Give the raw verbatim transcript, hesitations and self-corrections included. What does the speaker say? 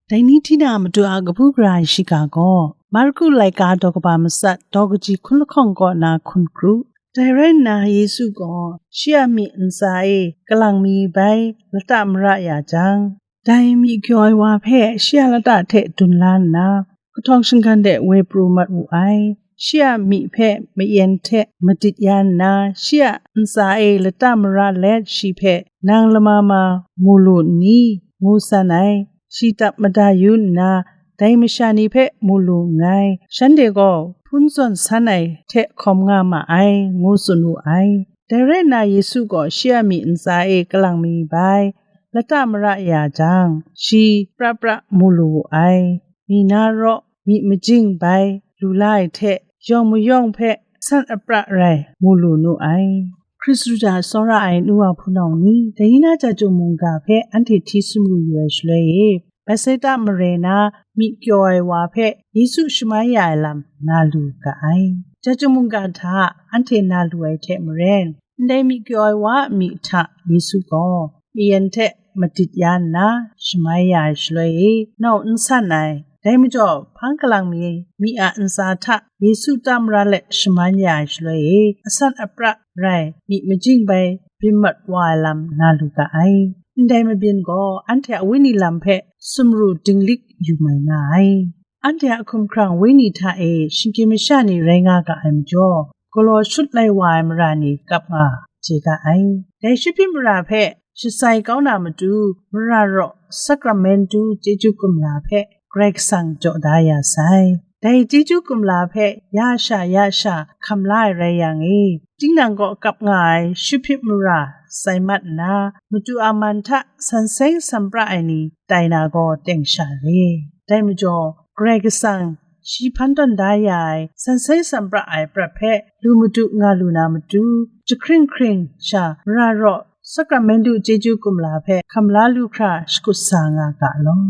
Dai ni hti na matu a kabu gara ai shiga gaw, Marku laika daw kaba matsat daw kaji hkun lahkawng kaw na hkun kru. Dai rai nna Yesu gaw shi a myi ntsa e kalang mi bai lata mara ya jang, dai myi kyaw ai wa hpe shi a lata hte dun la nna, kahtawng shinggan de woi pru mat wu ai. Shi a myi hpe mayen hte madit ya nna, shi a ntsa e lata mara let shi hpe, "Nang lama ma mu lu n ni?" ngu san ai. Shi tap mada yu nna, dai masha ni hpe mu lu nngai. Shanhte gaw hpun zawn san ai hte hkawm nga ma ai, ngu tsun wu ai. Dai rai nna Yesu gaw shi a myi ntsa e kalang mi bai lata mara ya jang, shi pra pra mu lu wu ai. Mi na raw, myi majing bai lu la ai hte, yawng mayawng hpe san apra rai mu lu nu ai. Hkristu hta tsawra ai nu wa hpunau ni, dai ni na Chyum mungga hpe anhte hti sumru yu ai shaloi e, Bethsaida mare na myi kyaw ai wa hpe Yesu shamai ya ai lam na lu ga ai. Chyum mungga hta anhte na lu ai hte maren, ndai myi kyaw ai wa a myi hta Yesu gaw mayen hte madit ya nna shamai ya ai shaloi e, nau n san ai. Dai majaw, hpang kalang mi, myi a ntsa hta Yesu ta mara let shaman ya ai shaloi e, asan apra rai myi majing bai byin mat wa ai lam na lu ga ai. Ndai mabyin gaw anhte a wenyi lam hpe sumru dinglik yu mai nga ai. Anhte a hkumhkrang wenyi hta e shinggyim masha ni rai nga ga ai majaw, galaw shut lai wa ai mara ni kap nga chye ga ai. Dai Shawhpyi mara hpe shatsai kau na matu, mara raw sakramentu chyeju kumla hpe Karai Kasang jaw da ya sai. Dai chyeju kumla hpe ya sha ya sha hkam la ai rai yang e, tinang kaw kap nga ai Shawhpyi mara sai mat nna, matu a man hta san seng san pra ai ni tai na gaw teng sha re. Dai majaw, Karai Kasang shi hpan tawn da ya ai san seng san pra ai prat hpe lu madu nga lu na matu, jahkring hkring sha mara raw sakramentu chyeju kumla hpe hkam la lu hkra shakut sa nga ga law.